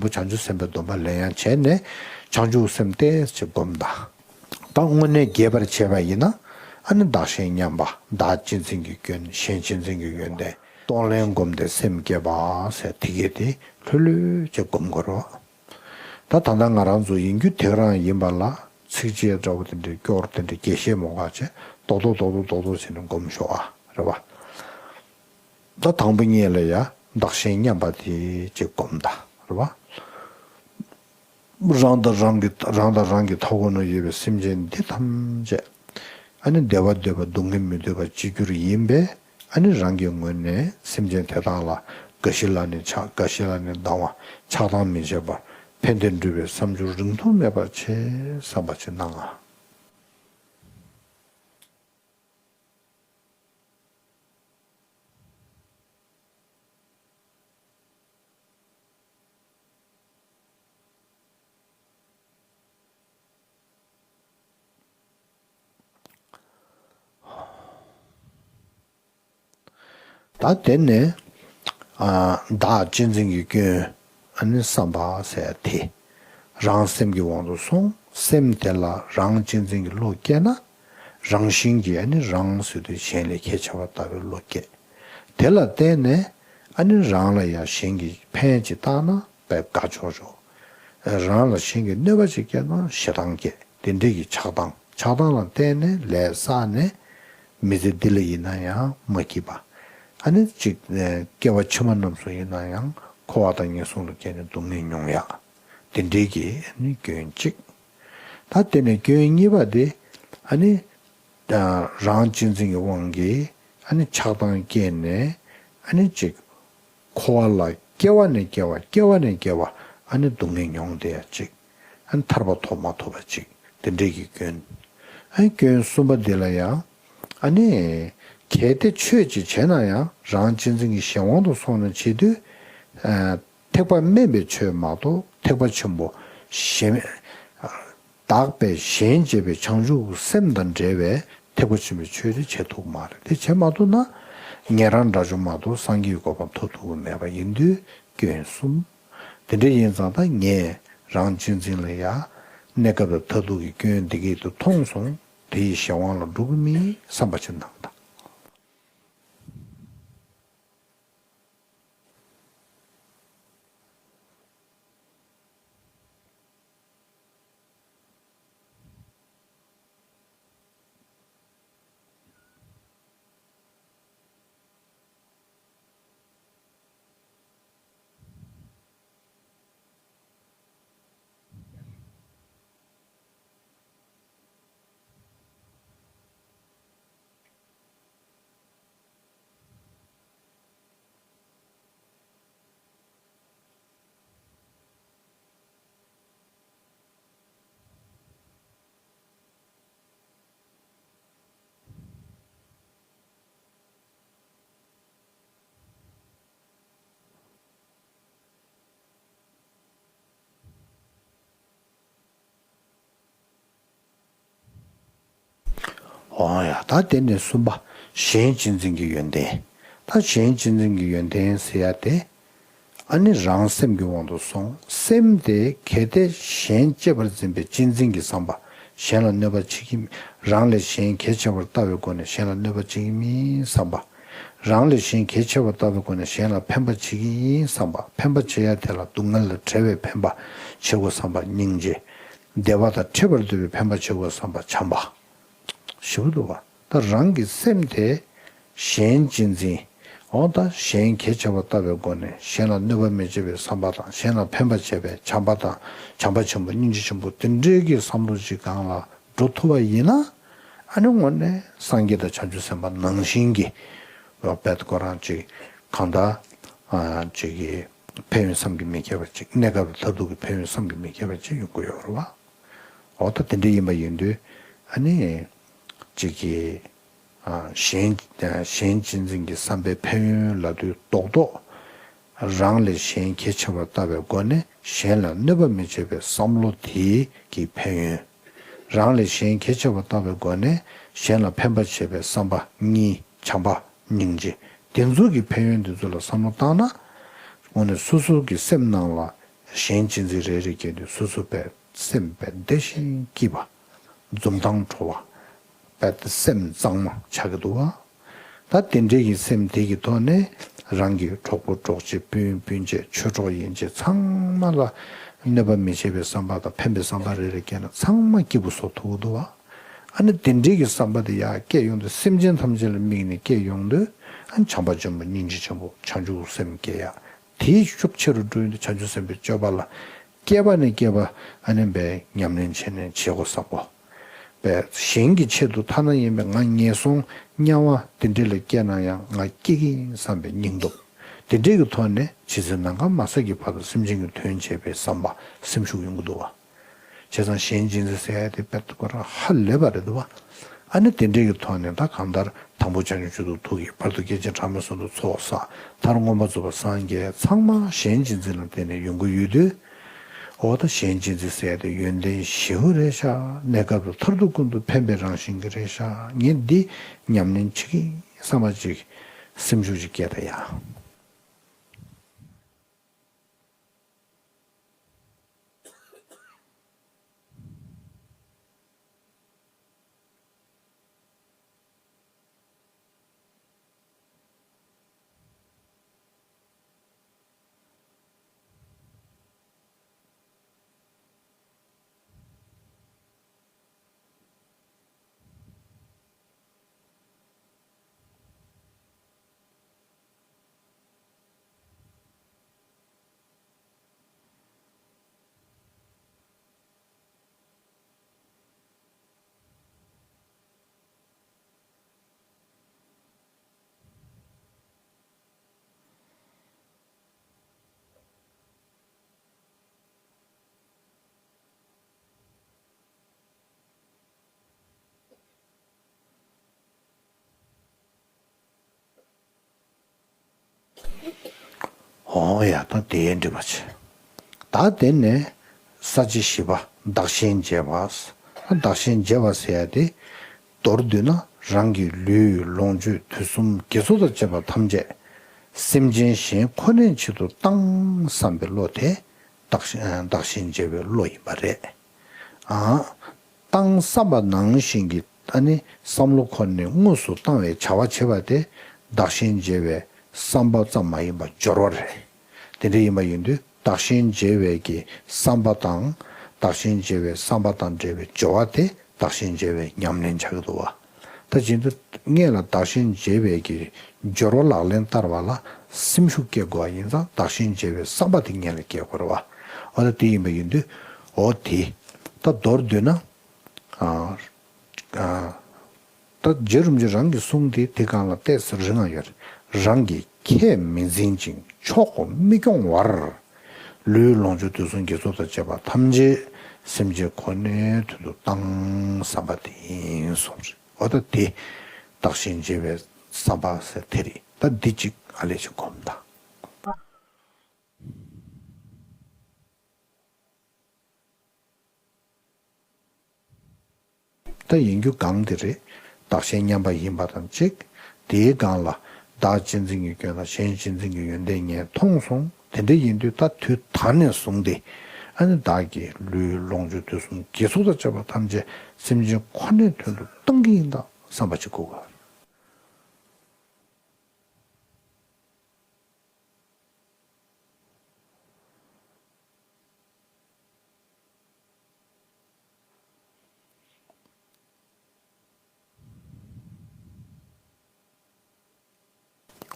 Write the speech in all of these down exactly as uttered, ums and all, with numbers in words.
བུ་བྱང་ཆུབ་སེམས་དཔའི་སྡོམ་པ་ལེན་ཡང་བྱས་ནས་བྱང་ཆུབ་སེམས་ཏོག་ཙམ་སྒོམ་ད། ད་དངོས་གནས་རྒྱས་པར་བྱས་པ་ཡིན་ན་ཨ་ནི་བདག་གཞན་མཉམ་པ། བདག་གཅེས་འཛིན་གྱི་སྐྱོན། གཞན་གཅེས་འཛིན་གྱི་ཡོན་ཏན། གཏོང་ལེན་བསྒོམས་ཏེ་སེམས་བསྐྱེད་པ་ཟེར་དེ་གས་དེ་ལྷོད་ལྷོད་ཅིག་སྒོམ་དགོས་རེད། ད་ད་ལྟ་ང་རང་ཚོ་ཡིན་རྒྱུ་དེ་རང་ཡིན་པ་ལ་ཚིགས་བཅད་འདྲ་བོ་དེ་འདྲའི་སྐྱོར་དེ་འདྲའི་རྒྱས་བཤད་མང་ག་བྱས་རྡོག་རྡོག་རྡོག་རྡོག་རྡོག་རྡོག་བྱས་ནས་སྒོམ་ཤོག་ཨ། རེད་བ། ད་དང་པོ་ཉིད་ལ་ཡ་བདག་གཞན་མཉམ་པ་དེ་ཅིག་སྒོམ་ད། རེད་བ། རང་དང་རང་གི་རང་དང་རང་གི་མཐའ་འཁོར་ན་ཡོད་པའི་སེམས་ཅན་འདི་ཐམས་ཅད་ཨ་ནི་བདེ་བ་འདོད་པ་སྡུག་བསྔལ་མི་འདོད་པ་གཅིག་གྱུར་ཡིན་པས། ཨ་ནི་རང་གི་ངོས་ནས་སེམས་ཅན་དེ་དག་ལ་དགའ་བཞི་ལ་ནི་ཆགས། དགའ་བཞི་ལ་ནི་སྡང་བ། ཆགས་སྡང་མི་བྱེད་པར་ཕན་བདེ་སྒྲུབ་པའི་བསམ་སྦྱོར་རིང་ཐུང་མེད་པར་བྱེད་བསམ་པ་ཅིག་གནང་ང་། ད་དེ་ནས་ཨ་བདག་གཅེས་འཛིན་གྱི་སྐྱོན། ཨ་ནི་བསམ་པ་ཟེར་ཡ་དེ་རང་སེམས་ཀྱི་དབང་དུ་སོང་། སེམས་དེ་ལ་རང་གཅེས་འཛིན་གྱི་བློ་སྐྱེས་ན། རང་བཞིན་གྱིས་ཨ་ནི་རང་ཟེར་དུས་གཞན་ལས་ཁྱད་ཆེ་བ་ལྟ་བུའི་བློ་སྐྱེས། དེ་ལ་བརྟེན་ནས་ཨ་ནི་རང་ལ་ཡང་གཞན་གྱིས་ཕན་ཅིག་བཏགས་ན་དཔེ་དགའ་ཆོག་ཆོག་རང་ལ་གཞན་གྱིས་གནོད་པ་ཅིག་བསྐྱལ་ན་ཞེ་སྡང་སྐྱེ། དེ་འདྲའི་གི་ཆགས་སྡང་། ཆགས་སྡང་ལ་བརྟེན་ནས་ལས་བསགས་ནས་མི་ཚེ་འདི་ལ་ཡིན་ན་ཡང་མ་སྐྱིད་པ། ཨ་ནི་ཅིག་སྐྱེ་བ་ཕྱི་མ་རྣམས་སུ་ཡིན་ན་ཡང་འཁོར་བ་དང་ངན་སོང་ལ་སྐྱེས་ནས་སྡུག་བསྔལ་མྱོང་ཡག་དེ་འདྲའི་གི་ཨ་ནི་སྐྱོན་གཅིག་ད་དེ་ནས་སྐྱོན་གཉིས་པ་དེ་ཨ་ནི་རང་གཅེས་འཛིན་གྱི་དབང་གིས་ཨ་ནི་ཆགས་སྡང་སྐྱེས་ནས་ཨ་ནི་ཅིག་འཁོར་བ་ལ་སྐྱེ་བ་ནས་སྐྱེ་བ། སྐྱེ་བ་ནས་སྐྱེ་བ་ཨ་ནི་སྡུག་བསྔལ་མྱོང་བསྡད་ཡ་གཅིག་ཨ་ནི་ཐར་པ་ཐོབ་མ་ཐུབ་པ་གཅིག་དེ་འདྲའི་གི་སྐྱོན། ཨ་ནི་སྐྱོན་གསུམ་པ་འདི་ལ་ཡང་ཨ་ནི་གལ་ཏེ་ཆོས་ཅིག་བྱས་ན་ཡང་རང་གཅེས་འཛིན་གྱི་གཞན་དབང་དུ་སོང་ནས་བྱེད་དུས། ཨ་ཐེག་པ་དམན་པའི་ཆོས་མ་གཏོགས་ཐེག་པ་ཆེན་པོ་གཞན། དག་པའི་གཞན་གཅེས་པའི་བྱང་ཆུབ་སེམས་དང་འབྲེལ་བའི་ཐེག་པ་ཆེན་པོའི་ཆོས་དེ་བྱེད་ཐུབ་མ་རེད། དེ་བྱེད་མ་ཐུབ་ན་ཉན་རང་དགྲ་བཅོམ་མ་གཏོགས་སངས་རྒྱས་ཀྱི་གོ་འཕང་ཐོབ་ཐུབ་ཀྱི་མེད་པ་ཡིན་དུས་སྐྱོན་གསུམ། དེ་འདྲ་ཡིན་ཙང་ད་ངས་རང་གཅེས་འཛིན་ལ་ཡ་གནས་སྐབས་དང་མཐར་ཐུག་གི་སྐྱོན་འདི་སྐད་དུ་མཐོང་སོང་། དེ་ཡི་གཞན་དབང་ལ་འགྲོ་གི་མིན་བསམ་པ་ཅིག་གནང་དང་། འོ་ཡ། ད་དེ་ནས་གསུམ་པ། གཞན་གཅེས་འཛིན་གྱི་ཡོན་ཏན། ད་གཞན་གཅེས་འཛིན་གྱི་ཡོན་ཏན་ཟེར་ཡ་དེ། ཨ་ནི་རང་སེམས་ཀྱི་དབང་དུ་སོང་། སེམས་དེ་གལ་ཏེ་གཞན་གཅེས་པར་འཛིན་པའི་གཅེས་འཛིན་གྱི་བསམ་པ། གཞན་ལ་གནོད་པ་བྱེད་ཀྱི་མི། རང་ལས་གཞན་གལ་ཆེ་བར་ལྟ་བའི་སྒོ་ནས་གཞན་ལ་གནོད་པ་བྱེད་ཀྱི་མིན་བསམ་པ། རང་ལས་གཞན་གལ་ཆེ་བར་ལྟ་བའི་སྒོ་ནས་གཞན་ལ་ཕན་པ་བྱེད་ཀྱི་ཡིན་བསམ་པ། ཕན་པ་བྱེད་ཡ་དེ་ལ་སྡུག་བསྔལ་དང་བྲལ་བའི་ཕན་པ་བྱེད་དགོས་བསམ་པ་སྙིང་རྗེ། བདེ་བ་དང་འཕྲད་པར་འདོད་པའི་ཕན་པ་བྱེད་དགོས་བསམ་པ་བྱམས་པ། ཞེ་པོ་འདུག་བ། ད་རང་གི་སེམས་དེ་གཞན་གཅེས་འཛིན། འོ་ད་གཞན་གལ་ཆེ་བར་ལྟ་བའི་སྒོ་ནས་གཞན་ལ་གནོད་པ་མི་བྱེད་པའི་བསམ་པ་དང་། གཞན་ལ་ཕན་པ་བྱེད་པའི་བྱམས་པ་དང་། བྱམས་པ་ཆེན་པོ་སྙིང་རྗེ་ཆེན་པོ་དེ་འདྲའི་གི་བསམ་བློ་ཅིག་སྒང་ལ་འགྲོ་ཐུབ་པ་ཡིན་ན། ཨ་ནི་དངོས་གནས་སངས་རྒྱས་དང་བྱང་ཆུབ་སེམས་དཔའ་ནང་བཞིན་གྱི་རབ་དཔལ་ཁོ་རང་ཅིག་གང་ལྟར་ཨ་ཅིག་གི་ཕན་ཡོན་བསམ་གྱིས་མི་ཁྱབ་པ་ཅིག་གནས་སྐབས་མཐར་ཐུག་གི་ཕན་ཡོན་བསམ་གྱིས་མི་ཁྱབ་པ་ཅིག་ཡོང་གི་ཡོད་རེད་བ། འོ་ད་དེ་འདྲ་ཡིན་པ་ཡིན་དུས་ཨ་ནི་ཅིག་གི་ཨ་གཞན་གཞན་གཅེས་འཛིན་གྱི་བསམ་པའི་ཕན་ཡོན་ལབ་དུས་རྡོག་རྡོག་རང་ལས་གཞན་གལ་ཆེ་བར་ལྟ་བའི་སྒོ་ནས་གཞན་ལ་གནོད་པ་མི་བྱེད་པའི་བསམ་བློ་དེ་གི་ཕན་ཡོན། རང་ལས་གཞན་གལ་ཆེ་བར་ལྟ་བའི་སྒོ་ནས་གཞན་ལ་ཕན་པ་བྱེད་པའི་བསམ་པ་གཉིས། བྱམས་པ་སྙིང་རྗེ། དེ་ཚོ་གི་ཕན་ཡོན་དེ་ཚོ་ལ་བསམ་བློ་བཏང་ན། དངོས་གནས་སོ་སོ་གི་སེམས་ནང་ལ་ གཞན་གཅེས་འཛིན་རེ་རེ་བསྐྱེད་དུས་སོ་སོ་བས་སེམས་པས་བདེ་ཞིང་སྐྱིད་པ། འཛུམ་མདངས་འཕྲོ་བ། དཔེ་སེམས་གཙང་མ་ཆགས་ཀྱི་འདུག་བ། ད་དེ་འདྲའི་གི་སེམས་དེ་གི་ཐོག་ནས་རང་གི་གྲོགས་པོ་གྲོགས་མཆེད་སྤུན་སྤུན་མཆེད་ཆོས་གྲོགས་ཡན་ཆད་ཚང་མ་ལ་གནོད་པ་མི་བྱེད་པའི་བསམ་པ་དང་ཕན་པའི་བསམ་པ་རེ་རེ་བསྐྱེད་ན་ཚང་མ་སྐྱིད་པོ་བཟོ་ཐུབ་ཀྱི་འདུག་བ། ཨ་ནི་དེ་འདྲའི་གི་བསམ་པ་དེ་ཡར་སྐྱེ་ཡོང་དུས་སེམས་ཅན་ཐམས་ཅད་ལ་དམིགས་ནས་སྐྱེ་ཡོང་དུས་ཨ་ནི་བྱམས་པ་ཆེན་པོ་སྙིང་རྗེ་ཆེན་པོ་བྱང་ཆུབ་སེམས་སྐྱེ་ཡ། དེའི་ཤུགས་ཆེ་རུ་འགྲོ་ཡོང་དུས་བྱང་ཆུབ་སེམས་དཔའི་སྤྱོད་པ་ལ་སྐྱེས་པ་ནས་སྐྱེས་པ་ཨ་ནི་བས་ཉམས་ལེན་བྱས་ནས་བྱེད་དགོས་བསམ་གོ། བས་གཞན་གྱི་ཆེད་དུ་ཐ་ན་ཡིན་པའི་ང་ངན་སོང་དམྱལ་བ་དེ་འདྲ་ལ་སྐྱེས་ན་ཡང་ང་སྐྱིད་ཀྱི་ཡིན་བསམ་པའི་སྙིང་སྟོབས་དེ་འདྲའི་གི་ཐོག་ནས་ཇི་སྲིད་ནམ་མཁའ་མ་ཟད་ཀྱི་བར་དུ་སེམས་ཅན་གྱི་དོན་བྱེད་པའི་བསམ་པ་སེམས་ཤུགས་ཡོང་གི་འདུག་བ། བྱས་ཙང་གཞན་གཅེས་འཛིན་ཟེར་ཡ་དེ་དཔེ་ཁོ་རང་ཧ་ལས་པ་རེད་འདུག་བ། ཨ་ནི་དེ་འདྲའི་གི་ཐོག་ནས་ད་གང་ལྟར་དང་པོ་བྱང་ཆུབ་མཆོག་ཏུ་ཐུག་གི་བར་དུ་སྐྱེས་ཆེན་ཕྲ་མོའི་གསུང་དུ་ཚོགས་བསགས། མཐར་མངོན་པར་རྫོགས་པར་སངས་རྒྱས། ཚང་མ་གཞན་གཅེས་འཛིན་ལ་བརྟེན་ནས་ཡོང་གི་ཡོད་དུས། འོ་ད་གཞན་གཅེས་འཛིན་ཟེར་ཡ་དེ་ཡོན་ཏན་ཞེ་པོ་རེད་ཤག་གནས་སྐབས་དང་མཐར་ཐུག་ཀུན་ཏུ་ཕན་པའི་རང་བཞིན་གྱི་རེད་ཤག་ངས་འདི་ཉམས་ལེན་བྱེད་ཀྱི་ཡིན་བསམ་པ་ཅིག་སེམས་ཤུགས་ཅིག་སྐྱེ་ད་ཡ། འོ་ཡ་ད་དེའི་འགྲེལ་པ་བྱེད། ད་དེ་ནས་ས་བཅད་བཞི་པ་བདག་གཞན་བརྗེ་བ། བདག་གཞན་བརྗེ་བ་ཟེར་ཡ་དེ། མདོར་བསྡུས་ན་རང་གི་ལུས་ལོངས་སྤྱོད་དུས་གསུམ་དགེ་ཚོགས་དང་བཅས་པ་ཐམས་ཅད་སེམས་ཅན་གཞན་ཁོ་ནའི་ཆེད་དུ་བཏང་བསམ་པའི་བློ་དེ་བདག་གཞན་བདག་གཞན་བརྗེ་བའི་བློ་ཡིན་པ་རེད། ཨ། བཏང་བསམ་པ་ནང་བཞིན་གྱི་ཨ་ནི་བསམ་བློ་འཁོར་ནས་དངོས་སུ་བཏང་བའི་བྱ་བ་བྱེད་པ་དེ་བདག་གཞན་བརྗེ་བའི་བསམ་པ་ཙམ་མ་ཡིན་པར་སྦྱོར་བ་རེད། དེ་འདྲ་ཡིན་པ་ཡིན་དུས་བདག་གཞན་བརྗེ་བའི་གི་བསམ་པ་དང་། བདག་གཞན་བརྗེ་བའི་བསམ་པ་དང་འབྲེལ་བའི་སྦྱོར་བ་དེ་བདག་གཞན་བརྗེ་བའི་ཉམས་ལེན་ཆགས་ཀྱི་འདུག་བ། ད་བྱེད་དུས་སྔོན་ལ་བདག་གཞན་བརྗེ་བའི་གི་སྦྱོར་བ་ལག་ལེན་བསྟར་བ་ལ་སེམས་ཤུགས་སྐྱེ་དགོས་པ་ཡིན་ཙང་བདག་གཞན་བརྗེ་བའི་བསམ་པ་དེ་སྔོན་ལ་སྐྱེ་དགོས་རེད་བ། འོ་ད་དེ་ཡིན་པ་ཡིན་དུས་འོ་དེ་ད་མདོར་བསྡུས་ན། ཨ། ཨ། ད་རྗེ་རིན་པོ་ཆེ་རང་གི་གསུང་དེ་དེ་སྒང་ལ་ཏོག་ཙམ་རིང་ང་ཡོད་རེད། རང་གིས་ཁས་མི་འཛིན་ཅིང་ཕྱོགས་མི་སྐྱོང་བར། ལུས་ལོངས་སྤྱོད་དུས་གསུམ་དགེ་ཚོགས་དང་བཅས་པ་ཐམས་ཅད་སེམས་ཅན་ཁོ་ནའི་དོན་དུ་བཏང་བསམ་པ་དེ་ཡིན་གསུངས་རེད། འོ་ད་དེ་བདག་གཞན་བརྗེ་བའི་བསམ་པ་ཟེར་དེ་རེད། ད་འདི་གཅིག་ཨ་ལས་ཅིག་སྒོམ་དང་། ད་ཡིན་རྒྱུ་གང་དེ་རེད། བདག་གཞན་མཉམ་པ་ཡིན་པ་དང་གཅིག་དེའི་སྒང་ལ་བདག་གཅེས་འཛིན་གྱི་སྐྱོན་དང་གཞན་གཅེས་འཛིན་གྱི་ཡོན་ཏན་ངས་མཐོང་སོང་། དེ་འདྲ་ཡིན་དུས་ད་དུས་ད་ནས་བཟུང་སྟེ་ཨ་ནི་བདག་གི་ལུས་ལོངས་སྤྱོད་དུས་གསུམ་དགེ་ཚོགས་དང་བཅས་པ་ཐམས་ཅད་སེམས་ཅན་ཁོ་ནའི་དོན་དུ་གཏོང་གི་ཡིན་ད་བསམ་པ་ཅིག་དགོས་ཀ།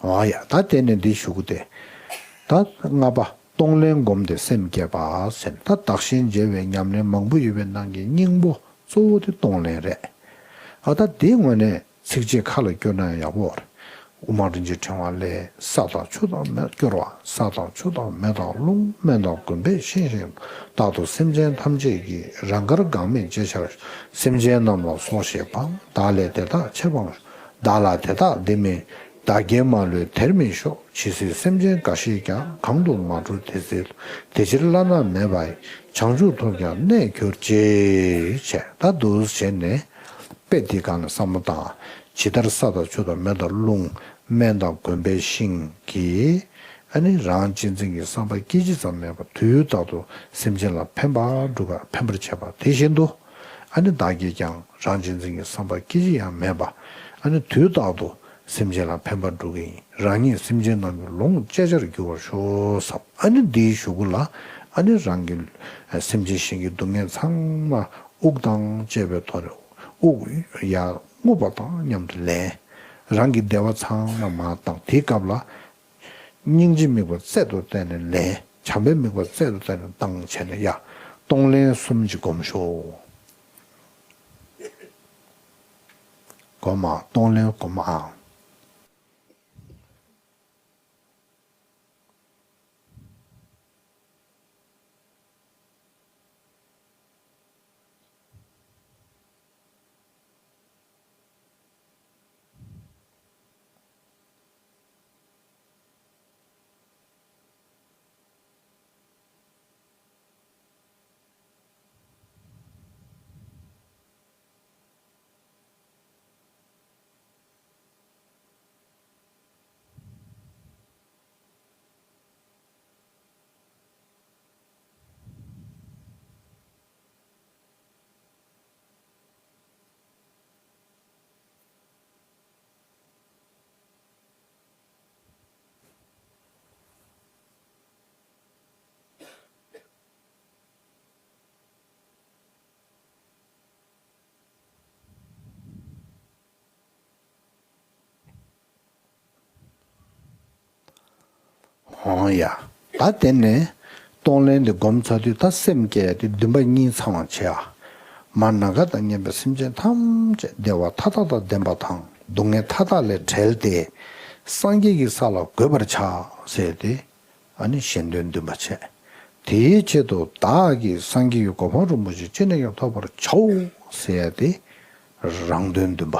འོ་ཡ། ད་དེ་ནས་འདི་ཞུ་གི་དེ། ད་ལྔ་པ་གཏོང་ལེན་སྒོམ་སྟེ་སེམས་བསྐྱེད་པ་ཟེར། ད་བདག་གཞན་བརྗེ་བའི་ཉམས་ལེན་མང་པོ་ཡོད་པའི་ནང་གི་སྙིང་པོ་གཙོ་བོ་དེ་གཏོང་ལེན་རེད། ཨ་ད་དེའི་ངོས་ནས་ཚིགས་བཅད་ཁ་ལ་བསྐྱོར་ན་ཡག་པོ་རེད། དབུ་མ་རིན་ཆེན་ཕྲེང་བ་ལས། ས་དང་ཆུ་དང་མེ་སྐྱོར་བ། ས་དང་ཆུ་དང་མེ་དང་རླུང་། སྨན་དང་གོས་པའི་ཤིང་བཞིན། རྟག་ཏུ་སེམས་ཅན་ཐམས་ཅད་ཀྱི། རང་དགར་འགག་མེད་བརྗེད་བྱར་ཤོག་སེམས་ཅན་རྣམས་ལ་སོགས་ཞེས་པ། བདག་ལས་དེ་དག་ཆད་པ་མེད། བདག་ལ་དེ་དག་འདི་མིན། བདག་གིས་མ་ལུས་དེར་མི་ཤོག་ཇི་སྲིད་སེམས་ཅན་འགའ་ཞིག་ཀྱང་། གང་དུ་མ་གྲོལ་དེ་སྲིད་དུ། དེ་ཕྱིར་བླ་ན་མེད་པ་ཡི། བྱང་ཆུབ་ཐོབ་ཀྱང་གནས་གྱུར་ཅིག་བྱས། ད་འདུག་བྱས་ནས་དཔེ་འདི་སྒང་ནས་བསམ་བློ་བཏང་། ཇི་ལྟར་ས་དང་ཆུ་དང་མེ་དང་རླུང་། སྨན་དང་གོས་པའི་ཤིང་གིས་ ཨ་ནི་རང་གཅེས་འཛིན་གྱི་བསམ་པ་སྐད་ཅིག་ཙམ་མེད་པར་དུས་རྟག་ཏུ་སེམས་ཅན་ལ་ཕན་པར་སྒྲུབ་པ་ཕན་པར་བྱེད་པ་དེ་བཞིན་དུ། ཨ་ནི་བདག་གིས་ཀྱང་རང་གཅེས་འཛིན་གྱི་བསམ་པ་སྐད་ཅིག་ཡང་མེད་པར། ཨ་ནི་དུས་རྟག་ཏུ་སེམས་ཅན་ལ་ཕན་པར་སྒྲུབ་ཀྱི་ཡིན། རང་ཉིད་སེམས་ཅན་རྣམས་ཀྱི་ལོངས་སྤྱད་བྱར་འགྱུར་བར་ཤོག་བསམ། ཨ་ནི་འདིའི་གཞུག་གུ་ལ། ཨ་ནི་རང་གི་སེམས་ཅན་གཞན་གྱི་སྡུག་བསྔལ་ཚང་མ་དབུགས་དང་བཅས་པའི་ཐོག་ནས་དབུགས་ཡར་རྔུབ་པ་དང་མཉམ་དུ་ལེན། རང་གི་བདེ་བ་ཚང་མ་མར་བཏང་། དེའི་སྐབས་ལ། སྙིང་རྗེ་དམིགས་པ་རྩལ་དུ་བསྟན་ནས་ལེན། བྱམས་པའི་དམིགས་པ་རྩལ་དུ་བསྟན་ནས་བཏང་བྱས་ནས་ཡ། གཏོང་ལེན་གསུམ་གྱིས་སྒོམ་ཤོག། སྒོམ་ཨ། གཏོང་ལེན་སྒོམ་ཨ། འོང་ཡ། ད་དེ་ནས་གཏོང་ལེན་དེ་སྒོམ་ཚར་དུས་ད་སེམས་བསྐྱེད་དེ་འདུན་པ་གཉིས་ཚང་བ་བྱེད་ཨ། མར་ནམ་མཁའ་དང་མཉམ་པའི་སེམས་ཅན་ཐམས་ཅད་བདེ་བ་མཐའ་དག་དང་ལྡན་པ་དང་སྡུག་བསྔལ་མཐའ་དག་ལས་བྲལ་ཏེ། སངས་རྒྱས་ཀྱི་ས་ལ་འགོད་པར་བྱ་ཟེར་ཏེ། ཨ་ནི་གཞན་དོན་འདུན་པ་བྱས། དེའི་ཆེད་དུ་བདག་གིས་སངས་རྒྱས་ཀྱི་གོ་འཕང་རིན་པོ་ཆེ་ཅི་ནས་ཀྱང་ཐོབ་པར་བྱའོ་ཟེར་ཡ་དེ། རང་དོན་འདུན་པ།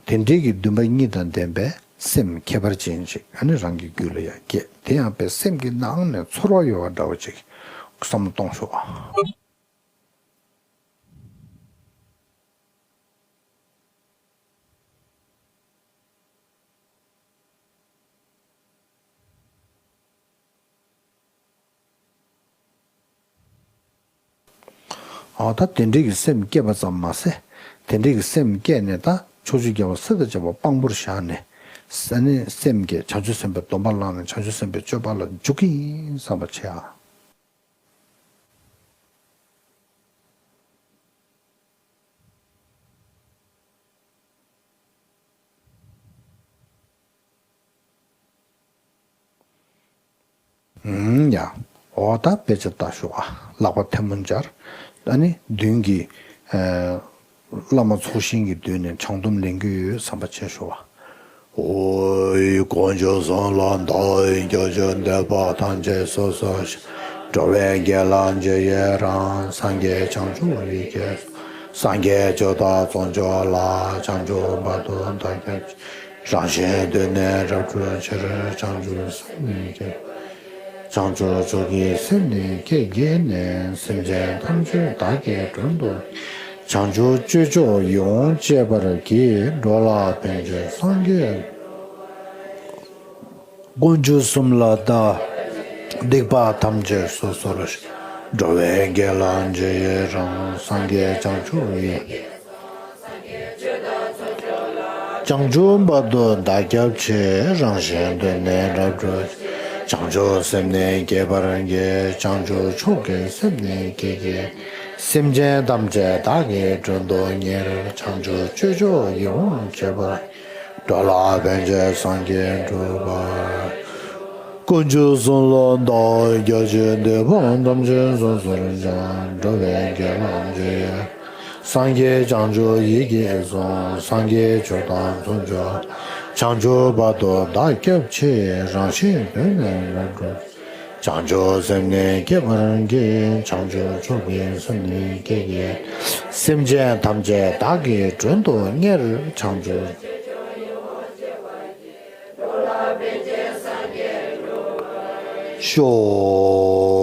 དེ་འདྲའི་གི་འདུན་པ་གཉིས་དང་ལྡན་པའི་སེམས་ཁྱད་པར་ཅན་ཅིག་ཨ་ནི་རང་གི་རྒྱུད་ལ་ཡང་སྐྱེས། དེ་ཡང་དཔེ་སེམས་ཀྱི་ནང་ནས་ཚོར་བ་ཡོད་པ་འདྲ་བོ་ཅིག་བསམ་བློ་གཏོང་ཤོག་ཨ། ཨ་ད་དེ་འདྲའི་གི་སེམས་བསྐྱེད་པ་ཙམ་མ་ཟད། དེ་འདྲའི་གི་སེམས་བསྐྱེད་ནས་ད་ཕྱོགས་བཅུའི་རྒྱལ་བ་སྲས་དང་བཅས་པ་དཔང་པོར་བཞག་ནས། ཨ་ནི་སེམས་བསྐྱེད་བྱང་ཆུབ་སེམས་དཔའི་སྡོམ་པ་བླངས་ནས་བྱང་ཆུབ་སེམས་དཔའི་སྤྱོད་པ་ལ་འཇུག་གི་ཡིན་བསམ་པ་བྱེད་ཨ། ཨུམ་ཡ། འོ་ད་དཔེ་ཆ་ལྟ་ཤོག་ཨ། ལག་པ་ཐལ་མོ་སྦྱར། ཨ་ནི་མདུན་གྱི་ཨ། བླ་མ་ཚོགས་ཞིང་གི་མདུན་ནས་བྱང་སྡོམ་ལེན་གྱི་ཡོད་བསམ་པ་བྱེད་ཤོག་ཨ། ཨོ། དཀོན་མཆོག་གསུམ་ལ་བདག་སྐྱབས་མཆི། འདོད་པ་ཐམས་ཅད་སོ་སོར་བཞག་འགྲོ་བའི་དགེ་ལ་རྗེས་ཡི་རང་། སངས་རྒྱས་བྱང་ཆུབ་ཡི་གེ་སོགས། སངས་རྒྱས་ཆོས་དང་ཚོགས་མཆོག་ལ། བྱང་ཆུབ་བར་དུ་བདག་སྐྱབས་མཆི། རང་གཞན་དོན་ནི་རབ་བསྒྲུབ་ཕྱིར། བྱང་ཆུབ་སེམས་ནི་བསྐྱེད། བྱང་ཆུབ་མཆོག་གི་སེམས་ནི་བསྐྱེད་བགྱིས་ནས། སེམས་ཅན་ཐམས་ཅད་བདག་གིས་མགྲོན་དུ། བྱང་ཆུབ་སྤྱོད་མཆོག་ཡིད་འོང་སྤྱད་པར་བགྱི། འགྲོ་ལ་ཕན་ཕྱིར་སངས་རྒྱས། དཀོན་མཆོག་གསུམ་ལ་བདག་སྡིག་པ་ཐམས་ཅད་སོ་སོར་བཤགས། འགྲོ་བའི་དགེ་ལ་རྗེས་ཡི་རང་། སངས་རྒྱས་བྱང་ཆུབ་ཡི། བྱང་ཆུབ་བར་དུ་བདག་སྐྱབས་མཆི། རང་གཞན་དོན་ནི་རབ་བསྒྲུབ། བྱང་ཆུབ་སེམས་ནི་བསྐྱེད་པར་བགྱི། བྱང་ཆུབ་མཆོག་གི་སེམས་ནི་བསྐྱེད་བགྱི། སེམས་ཅན་ཐམས་ཅད་བདག་གིས་མགྲོན་དུ་གཉེར། བྱང་ཆུབ་སྤྱོད་མཆོག་ཡིད་འོང་སྤྱད་པར། འགྲོ་ལ་ཕན་ཕྱིར་སངས་རྒྱས་འགྲུབ་པར། དཀོན་མཆོག་གསུམ་ལ་བདག་སྐྱབས་མཆི། འདོད་པ་ཐམས་ཅད་སོ་སོར་བཞག་འགྲོ་བའི་དགེ་ལ་རྗེས་ཡི། སངས་རྒྱས་བྱང་ཆུབ་ཡིད་ཀྱིས་བཟུང་། སངས་རྒྱས་ཆོས་དང་ཚོགས་མཆོག་བྱང་ཆུབ་བར་དུ་བདག་སྐྱབས་མཆི། རང་གཞན་དོན་ནི་རབ་བསྒྲུབ། བྱང་ཆུབ་སེམས་ནི་བསྐྱེད་པར་བགྱི། བྱང་ཆུབ་མཆོག་གི་སེམས་ནི་བསྐྱེད་བགྱི། སེམས་ཅན་ཐམས་ཅད་བདག་གིས་མགྲོན་དུ་གཉེར། བྱང་ཆུབ་ཤོག།